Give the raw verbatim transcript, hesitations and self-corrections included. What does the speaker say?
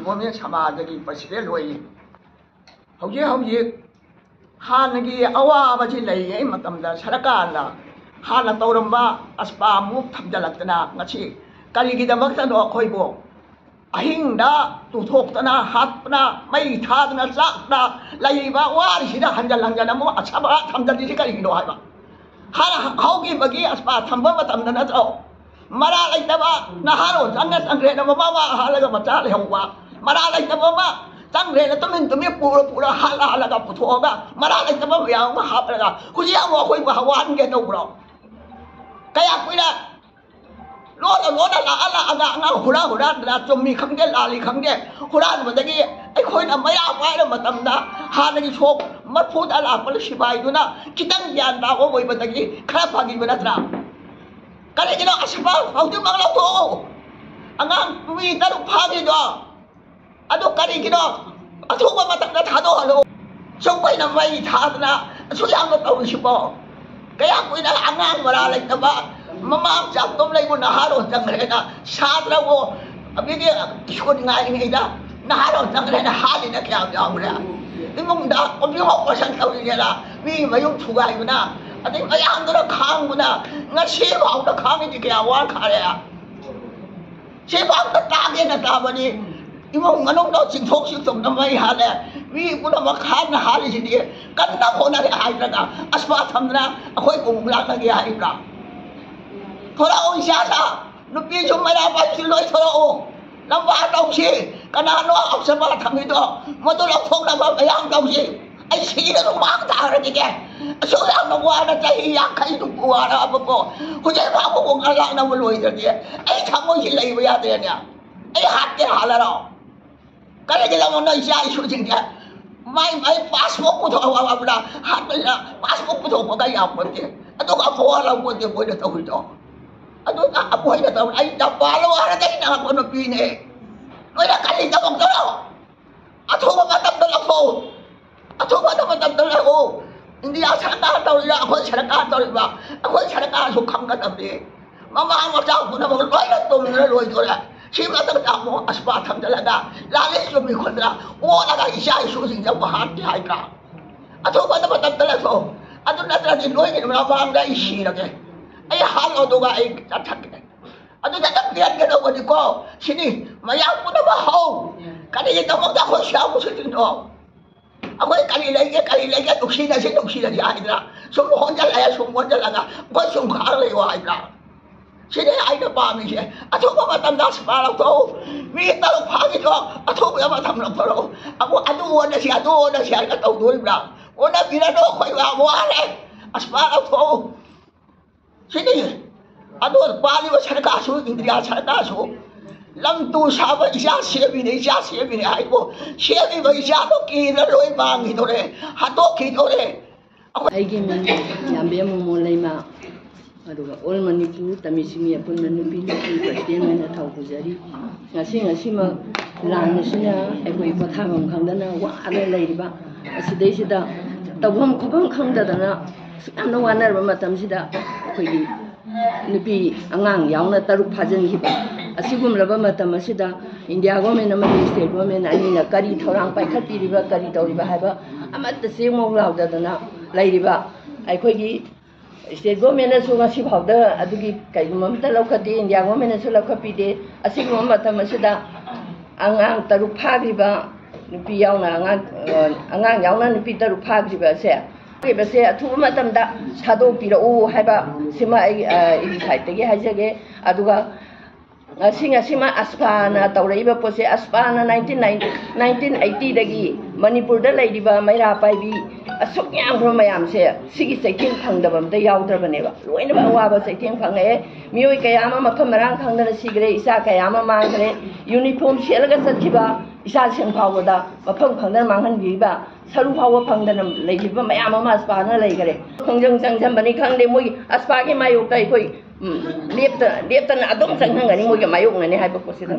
Women ꯁꯃꯥꯖꯒꯤ president ꯑꯣꯏꯔꯤ꯫ ꯍꯧꯖꯤꯛ ꯍꯧꯖꯤꯛ ꯍꯥꯟꯅꯒꯤ ꯑꯋꯥꯕꯁꯤ ꯂꯩꯔꯤꯉꯩ ꯃꯇꯝꯗ ꯁꯔꯀꯥꯔꯅ ꯍꯥꯟꯅ ꯇꯧꯔꯝꯕ ꯑꯁꯄꯥ ꯑꯃꯨꯛ ꯊꯝꯖꯤꯜꯂꯛꯇꯅ ꯉꯁꯤ ꯀꯔꯤꯒꯤꯗꯃꯛꯇꯅꯣ ꯑꯩꯈꯣꯏꯕꯨ ꯑꯍꯤꯡꯗ ꯇꯨꯊꯣꯛꯇꯅ ꯍꯥꯠꯇꯅ ꯃꯩ ꯊꯥꯗꯅ ꯆꯥꯛꯇꯅ ꯂꯩꯔꯤꯕ ꯋꯥꯔꯤꯁꯤꯗ ꯍꯟꯖꯤꯟ ꯍꯟꯖꯤꯟ ꯑꯃꯨꯛ ꯑꯁꯕꯥ ꯊꯝꯖꯤꯜꯂꯤꯁꯤ ꯀꯔꯤꯒꯤꯅꯣ ꯍꯥꯏꯕ? ꯍꯥꯟꯅ ꯍꯧꯈꯤꯕꯒꯤ ꯑꯁꯄꯥ ꯊꯝꯕ ꯃꯇꯝꯗ ꯅꯠꯇ꯭ꯔꯣ ꯃꯔꯥ ꯂꯩꯇꯕ ꯅꯍꯥꯔꯣꯟ ꯆꯪꯅ ꯆꯪꯈ꯭ꯔꯦꯅ ꯃꯃꯥ ꯃꯄꯥ ꯍꯥꯜꯂꯒ ꯃꯆꯥ ꯂꯩꯍꯧꯕ? ꯃꯔꯥ ꯂꯩꯇꯕ ꯑꯃ ꯆꯪꯈ꯭ꯔꯦꯅ ꯇꯨꯃꯤꯟ ꯇꯨꯃꯤꯟ ꯄꯨꯔ ꯄꯨꯔ ꯍꯥꯠꯂ ꯍꯥꯠꯂꯒ ꯄꯨꯊꯣꯛꯑꯒ ꯃꯔꯥ ꯂꯩꯇꯕ ꯃꯌꯥꯝ ꯑꯃ ꯍꯥꯞꯂꯒ ꯍꯧꯖꯤꯛ ꯑꯃꯨꯛ ꯑꯩꯈꯣꯏꯕꯨ ꯍꯋꯥꯟꯒꯦ ꯇꯧꯕ꯭ꯔꯣ? ꯀꯌꯥ ꯀꯨꯏꯅ ꯂꯣꯟꯅ ꯂꯣꯟꯅ ꯂꯥꯛꯑ ꯂꯥꯛꯑꯒ ꯑꯉꯥꯡ ꯍꯨꯔꯥ ꯍꯨꯔꯥꯟꯗꯅ ꯆꯨꯝꯃꯤ ꯈꯪꯗꯦ ꯂꯥꯜꯂꯤ ꯈꯪꯗꯦ ꯍꯨꯔꯥꯟꯕꯗꯒꯤ ꯑꯩꯈꯣꯏꯅ ꯃꯩꯔꯥ ꯄꯥꯏꯔ ꯃꯇꯝꯗ ꯍꯥꯟꯅꯒꯤ ꯁꯣꯛ ꯃꯔꯐꯨꯗ ꯂꯥꯛꯄ ꯁꯤꯐꯥꯏꯗꯨꯅ ꯈꯤꯇꯪ ꯒ꯭ꯌꯥꯟ ꯇꯥꯕ ꯑꯣꯏꯕꯗꯒꯤ ꯈꯔ ꯐꯈꯤꯕ ꯅꯠꯇ꯭ꯔꯥ? ꯀꯔꯤꯒꯤꯅꯣ ꯑꯁꯤꯐꯥꯎ ꯍꯧꯖꯤꯛꯃꯛ ꯂꯧꯊꯣꯛꯑꯣ꯫ ꯑꯉꯥꯡ ꯃꯤ ꯇꯔꯨꯛ ꯐꯥꯈꯤꯗꯣ ꯑꯗꯨ ꯀꯔꯤꯒꯤꯅꯣ? ꯑꯊꯨꯕ ꯃꯇꯝꯗ ꯊꯥꯗꯣꯛꯍꯜꯂꯨ꯫ ꯁꯨꯛ ꯀꯨꯏꯅ ꯃꯩ ꯊꯥꯗꯅ ꯑꯁꯨꯛ ꯌꯥꯝꯅ ꯇꯧꯔꯤꯁꯤꯕꯣ? ꯀꯌꯥꯝ ꯀꯨꯏꯅ ꯑꯉꯥꯡ ꯃꯔꯥ ꯂꯩꯇꯕ ꯃꯃꯥ ꯃꯆꯥ ꯑꯗꯨꯝ ꯂꯩꯕꯨ ꯅꯍꯥꯔꯣꯟ ꯆꯪꯈ꯭ꯔꯦꯅ ꯁꯥꯇ꯭ꯔꯕꯨ ꯑꯗꯒꯤ ꯁ꯭ꯀꯨꯜ ꯉꯥꯏꯔꯤꯉꯩꯗ ꯅꯍꯥꯔꯣꯟ ꯆꯪꯈ꯭ꯔꯦꯅ ꯍꯥꯠꯂꯤꯅ ꯀꯌꯥꯝ ꯌꯥꯎꯈ꯭ꯔꯦ? ꯏꯃꯨꯡꯗ ꯀꯣꯝꯕꯤ ꯑꯣꯄꯔꯦꯁꯟ ꯇꯧꯔꯤꯅꯦꯅ ꯃꯤ ꯃꯌꯨꯝ ꯊꯨꯒꯥꯏꯕꯅ ꯑꯗꯩ ꯃꯌꯥꯝꯗꯨꯅ ꯈꯥꯡꯕꯅ ꯉꯁꯤ ꯐꯥꯎꯗ ꯈꯥꯡꯉꯤꯁꯤ ꯀꯌꯥ ꯋꯥꯈꯔꯦ꯫ ꯁꯤꯐꯥꯎꯗ ꯇꯥꯒꯦꯅ ꯇꯥꯕꯅꯤ꯫ ꯏꯃꯨꯡ ꯃꯅꯨꯡꯗ ꯆꯤꯡꯊꯣꯛ ꯆꯤꯡꯊꯣꯛꯅ ꯃꯩ ꯍꯥꯜꯂꯦ꯫ ꯃꯤ ꯄꯨꯝꯅꯃꯛ ꯍꯥꯟꯅ ꯍꯥꯜꯂꯤꯁꯤꯗꯤ ꯀꯟꯅ ꯍꯣꯠꯅꯔꯦ ꯍꯥꯏꯗ꯭ꯔꯒ ꯑꯁꯄꯥ ꯊꯝꯗꯅ ꯑꯩꯈꯣꯏ ꯑꯃꯨꯛ ꯂꯥꯛꯅꯒꯦ ꯍꯥꯏꯔꯤꯕ꯭ꯔꯥ? ꯊꯣꯔꯛꯑꯣ ꯏꯆꯥꯁꯥ, ꯅꯨꯄꯤꯁꯨ ꯃꯩꯔꯥ ꯄꯥꯏꯕꯁꯨ ꯂꯣꯏ ꯊꯣꯔꯛꯑꯣ꯫ ꯂꯝꯕꯥ ꯇꯧꯁꯤ꯫ ꯀꯅꯥꯅꯣ ꯑꯁꯄꯥ ꯊꯝꯃꯤꯗꯣ ꯃꯗꯨ ꯂꯧꯊꯣꯛꯅꯕ ꯃꯌꯥꯝ ꯇꯧꯁꯤ꯫ ꯑꯩ ꯁꯤꯔꯁꯨ ꯃꯥꯡ ꯊꯥꯔꯒꯦ꯫ ꯑꯁꯨꯛ ꯌꯥꯝꯅ ꯋꯥꯅ ꯆꯍꯤ ꯌꯥꯡꯈꯩ ꯃꯨꯛ ꯋꯥꯔꯛꯑꯕꯀꯣ ꯍꯧꯖꯤꯛ ꯐꯥꯎꯕ ꯉꯥ ꯂꯥꯛꯅꯕ ꯂꯣꯏꯗ꯭ꯔꯗꯤ ꯑꯩ ꯊꯃꯣꯏꯁꯤ ꯂꯩꯕ ꯌꯥꯗ꯭ꯔꯦꯅꯦ꯫ ꯑꯩ ꯍꯥꯠꯀꯦ ꯍꯥꯜꯂꯔꯣ? ꯀꯔꯤꯒꯤꯗꯃꯛꯅꯣ ꯏꯆꯥ ꯏꯁꯨꯁꯤꯡꯁꯦ ꯃꯥꯏ ꯃꯥꯏ ꯄꯥꯁꯕꯨꯛ ꯄꯨꯊꯣꯛꯑꯕ꯭ꯔꯥ? ꯍꯥꯠꯄꯅ ꯄꯥꯁꯕꯨꯛ ꯄꯨꯊꯣꯛꯄꯒ ꯌꯥꯄꯣꯟꯇꯦ꯫ ꯑꯗꯨꯒ ꯃꯋꯥ ꯂꯧꯄꯣꯟꯇꯦ ꯃꯣꯏꯅ ꯇꯧꯔꯤꯗꯣ꯫ ꯑꯗꯨꯅ ꯑꯩꯈꯣꯏꯅ ꯇꯧꯔꯤ ꯑꯩ ꯆꯞꯄꯥꯜꯂꯣ ꯍꯥꯏꯔꯒ ꯑꯩꯅ ꯅꯨꯄꯤꯅꯦ꯫ ꯅꯣꯏꯅ ꯀꯔꯤꯗꯃꯛꯇꯅꯣ? ꯑꯊꯨꯕ ꯃꯇꯝꯗ ꯂꯧꯊꯣꯛꯎ꯫ ꯑꯊꯨꯕ ꯃꯇꯝꯗ ꯂꯧꯊꯣꯛꯎ꯫ ꯏꯟꯗꯤꯌꯥ ꯁꯔꯀꯥꯔ ꯇꯧꯔꯤꯕ ꯑꯩꯈꯣꯏ ꯁꯔꯀꯥꯔ ꯇꯧꯔꯤꯕ ꯑꯩꯈꯣꯏ ꯁꯔꯀꯥꯔꯁꯨ ꯈꯪꯒꯗꯕꯅꯤ꯫ ꯃꯃꯥ ꯃꯆꯥ ꯄꯨꯝꯅꯃꯛ ꯂꯣꯏꯅ ꯇꯨꯝꯗꯅ ꯂꯣꯏꯗꯣꯔꯦ꯫ ꯁꯤ ꯃꯇꯝꯗ ꯑꯃꯨꯛ ꯑꯁꯄꯥ ꯊꯝꯖꯤꯜꯂꯒ ꯂꯥꯂꯤꯁ ꯆꯨꯝꯃꯤ ꯈꯣꯠꯇꯅ ꯑꯣꯠꯂꯒ ꯏꯆꯥ ꯏꯁꯨꯁꯤꯡꯁꯦ ꯑꯃꯨꯛ ꯍꯥꯠꯀꯦ ꯍꯥꯏꯗ꯭ꯔꯥ? ꯑꯊꯨꯕ ꯃꯇꯝꯗ ꯂꯧꯊꯣꯛ꯫ ꯑꯗꯨ ꯅꯠꯇ꯭ꯔꯗꯤ ꯅꯣꯏꯒꯤ ꯃꯃꯥꯡꯗ ꯑꯩ ꯁꯤꯔꯒꯦ꯫ ꯑꯩ ꯍꯥꯠꯂꯣ ꯑꯗꯨꯒ ꯑꯩ ꯆꯠꯊꯠꯀꯦ꯫ ꯑꯗꯨꯗ ꯅꯪ ꯄꯦꯟꯒꯗꯧꯕꯅꯤꯀꯣ꯫ ꯁꯤꯅꯤ ꯃꯌꯥꯝ ꯄꯨꯝꯅꯃꯛ ꯍꯧ꯫ ꯀꯔꯤꯒꯤꯗꯃꯛꯇ ꯑꯩꯈꯣꯏ ꯁꯤꯌꯥꯕꯨ ꯁꯤꯗꯣꯏꯅꯣ? ꯑꯩꯈꯣꯏ ꯀꯔꯤ ꯂꯩꯒꯦ, ꯀꯔꯤ ꯂꯩꯒꯦ, ꯅꯨꯡꯁꯤꯅꯁꯤ, ꯅꯨꯡꯁꯤꯅꯁꯤ ꯍꯥꯏꯗ꯭ꯔꯥ? ꯁꯨꯝ ꯍꯣꯟꯖꯜꯂꯛꯑꯦ, ꯁꯨꯝ ꯍꯣꯟꯖꯜꯂꯒ ꯑꯩꯈꯣꯏ ꯁꯨꯝ ꯈꯥꯡ ꯂꯩꯌꯣ ꯍꯥꯏꯗ꯭ꯔꯥ? ꯁꯤꯅꯤ ꯑꯩꯅ ꯄꯥꯝꯃꯤꯁꯦ꯫ ꯑꯊꯨꯕ ꯃꯇꯝꯗ ꯑꯁꯄꯥ ꯂꯧꯊꯣꯛꯎ꯫ ꯃꯤ ꯇꯔꯨꯛ ꯐꯥꯈꯤꯗꯣ ꯑꯊꯨꯕ ꯃꯇꯝ ꯂꯧꯊꯣꯔꯛꯎ꯫ ꯑꯃꯨꯛ ꯑꯗꯨ ꯑꯣꯟꯅꯁꯤ, ꯑꯗꯨ ꯑꯣꯟꯅꯁꯤ ꯍꯥꯏꯅ ꯇꯧꯗꯣꯔꯤꯕ꯭ꯔꯥ? ꯑꯣꯟꯅꯕꯤꯔꯅꯨ, ꯑꯩꯈꯣꯏ ꯋꯥ ꯋꯥꯔꯦ꯫ ꯑꯁꯄꯥ ꯂꯧꯊꯣꯛꯎ꯫ ꯁꯤꯅꯤ꯫ ꯑꯗꯣ ꯄꯥꯜꯂꯤꯕ ꯁꯔꯀꯥꯔꯁꯨ, ꯏꯟꯗꯤꯌꯥ ꯁꯔꯀꯥꯔꯁꯨ ꯂꯝ ꯇꯨ ꯁꯥꯕ ꯏꯆꯥ ꯁꯦꯝꯃꯤꯅꯦ, ꯏꯆꯥ ꯁꯦꯝꯃꯤꯅꯦ ꯍꯥꯏꯕꯨ, ꯁꯦꯝꯃꯤꯕ ꯏꯆꯥꯗꯣ ꯀꯤꯗ ꯂꯣꯏ ꯃꯥꯡꯈꯤꯗꯣꯔꯦ, ꯍꯥꯠꯇꯣꯛꯈꯤꯗꯣꯔꯦ꯫ ꯑꯩꯈꯣꯏ ꯑꯩꯒꯤ ꯃꯤꯡ ꯌꯥꯝꯕꯦꯝ ꯃꯣꯃꯣꯟ ꯂꯩꯃ, ꯑꯗꯨꯒ ꯑꯣꯜ ꯃꯅꯤꯄꯨꯔ ꯇꯝꯃꯤꯁꯤꯡꯒꯤ ꯑꯄꯨꯟꯕ ꯅꯨꯄꯤ ꯅꯨꯄꯤ ꯄ꯭ꯔꯁꯤꯗꯦꯟ ꯑꯣꯏꯅ ꯊꯧ ꯄꯨꯖꯔꯤ꯫ ꯉꯁꯤ ꯉꯁꯤꯃꯛ ꯂꯥꯟ ꯑꯁꯤꯅ ꯑꯩꯈꯣꯏ ꯄꯣꯊꯥꯐꯝ ꯈꯪꯗꯅ ꯋꯥꯅ ꯂꯩꯔꯤꯕ ꯑꯁꯤꯗꯩꯁꯤꯗ ꯇꯧꯐꯝ ꯈꯣꯠꯐꯝ ꯈꯪꯗꯗꯅ ꯑꯁꯨꯛ ꯌꯥꯝꯅ ꯋꯥꯅꯔꯕ ꯃꯇꯝꯁꯤꯗ ꯑꯩꯈꯣꯏꯒꯤ ꯅꯨꯄꯤ ꯑꯉꯥꯡ ꯌꯥꯎꯅ ꯇꯔꯨꯛ ꯐꯥꯖꯤꯟꯈꯤꯕ꯫ ꯑꯁꯤꯒꯨꯝꯂꯕ ꯃꯇꯝ ꯑꯁꯤꯗ ꯏꯟꯗꯤꯌꯥ ꯒꯣꯔꯃꯦꯟ ꯑꯃꯗꯤ ꯁ꯭ꯇꯦꯠ ꯒꯣꯔꯃꯦꯟ ꯑꯅꯤꯅ ꯀꯔꯤ ꯊꯧꯔꯥꯡ ꯄꯥꯏꯈꯠꯄꯤꯔꯤꯕ, ꯀꯔꯤ ꯇꯧꯔꯤꯕ ꯍꯥꯏꯕ ꯑꯃꯠꯇ ꯆꯦꯡꯃꯧ ꯂꯥꯎꯗꯗꯅ ꯂꯩꯔꯤꯕ ꯑꯩꯈꯣꯏꯒꯤ ꯁ꯭ꯇꯦꯠ ꯒꯣꯔꯃꯦꯟꯅꯁꯨ ꯉꯁꯤ ꯐꯥꯎꯗ ꯑꯗꯨꯒꯤ ꯀꯩꯒꯨꯝꯕ ꯑꯃꯠꯇ ꯂꯧꯈꯠꯇꯦ, ꯏꯟꯗꯤꯌꯥ ꯒꯣꯔꯃꯦꯟꯅꯁꯨ ꯂꯧꯈꯠꯄꯤꯗꯦ꯫ ꯑꯁꯤꯒꯨꯝꯕ ꯃꯇꯝ ꯑꯁꯤꯗ ꯑꯉꯥꯡ ꯇꯔꯨꯛ ꯐꯥꯈ꯭ꯔꯤꯕ, ꯅꯨꯄꯤ ꯌꯥꯎꯅ ꯑꯉꯥꯡ, ꯑ, ꯑꯉꯥꯡ ꯌꯥꯎꯅ ꯅꯨꯄꯤ ꯇꯔꯨꯛ ꯐꯥꯈ꯭ꯔꯤꯕ ꯑꯁꯦ, ꯐꯥꯈ꯭ꯔꯤꯕꯁꯦ ꯑꯊꯨꯕ ꯃꯇꯝꯗ ꯁꯥꯗꯣꯛꯄꯤꯔꯛꯎ ꯍꯥꯏꯕ ꯁꯤꯃ ꯑꯩ, ꯑ, ꯑꯩꯒꯤ ꯁꯥꯏꯠꯇꯒꯤ ꯍꯥꯏꯖꯒꯦ꯫ ꯑꯗꯨꯒ ꯉꯁꯤ, ꯉꯁꯤꯃ ꯑꯁꯄꯥꯅ ꯇꯧꯔꯛꯏꯕ ꯄꯣꯠꯁꯦ, ꯑꯁꯄꯥꯅ nineteen ninety, nineteen eighty ꯗꯒꯤ ꯃꯅꯤꯄꯨꯔꯗ ꯂꯩꯔꯤꯕ ꯃꯩꯔꯥ ꯄꯥꯏꯕꯤ ꯑꯁꯨꯛ ꯌꯥꯝꯈ꯭ꯔꯕ ꯃꯌꯥꯝꯁꯦ ꯁꯤꯒꯤ ꯆꯩꯊꯦꯡ ꯐꯪꯗꯕ ꯑꯝꯇ ꯌꯥꯎꯗ꯭ꯔꯕꯅꯦꯕ꯫ ꯂꯣꯏꯅꯃꯛ ꯑꯋꯥꯕ ꯆꯩꯊꯦꯡ ꯐꯪꯉꯛꯑꯦ꯫ ꯃꯤꯑꯣꯏ ꯀꯌꯥ ꯑꯃ ꯃꯐꯝ ꯃꯔꯥꯡ ꯈꯪꯗꯅ ꯁꯤꯈ꯭ꯔꯦ, ꯏꯆꯥ ꯀꯌꯥ ꯑꯃ ꯃꯥꯡꯈ꯭ꯔꯦ꯫ ꯌꯨꯅꯤꯐꯣꯔꯝ ꯁꯦꯠꯂꯒ ꯆꯠꯈꯤꯕ ꯏꯆꯥꯁꯤꯡ ꯐꯥꯎꯕꯗ ꯃꯐꯝ ꯈꯪꯗꯅ ꯃꯥꯡꯍꯟꯈꯤꯕ, ꯁꯔꯨ ꯐꯥꯎꯕ ꯐꯪꯗꯅ ꯂꯩꯈꯤꯕ ꯃꯌꯥꯝ ꯑꯃ ꯑꯁꯄꯥꯅ ꯂꯩꯈꯔꯦ꯫ ꯈꯣꯡꯖꯪ ꯆꯪꯁꯤꯟꯕꯅꯤ ꯈꯪꯗꯦ, ꯃꯣꯏꯒꯤ ꯑꯁꯄꯥꯒꯤ ꯃꯥꯌꯣꯛꯇ ꯑꯩꯈꯣꯏ, ꯎꯝ, ꯂꯦꯞꯇ-, ꯂꯦꯞꯇꯅ ꯑꯗꯨꯝ ꯆꯪꯍꯟꯒꯅꯤ, ꯃꯣꯏꯒ ꯃꯥꯌꯣꯛꯅꯅꯤ ꯍꯥꯏꯕ ꯄꯣꯠꯁꯤꯗ꯫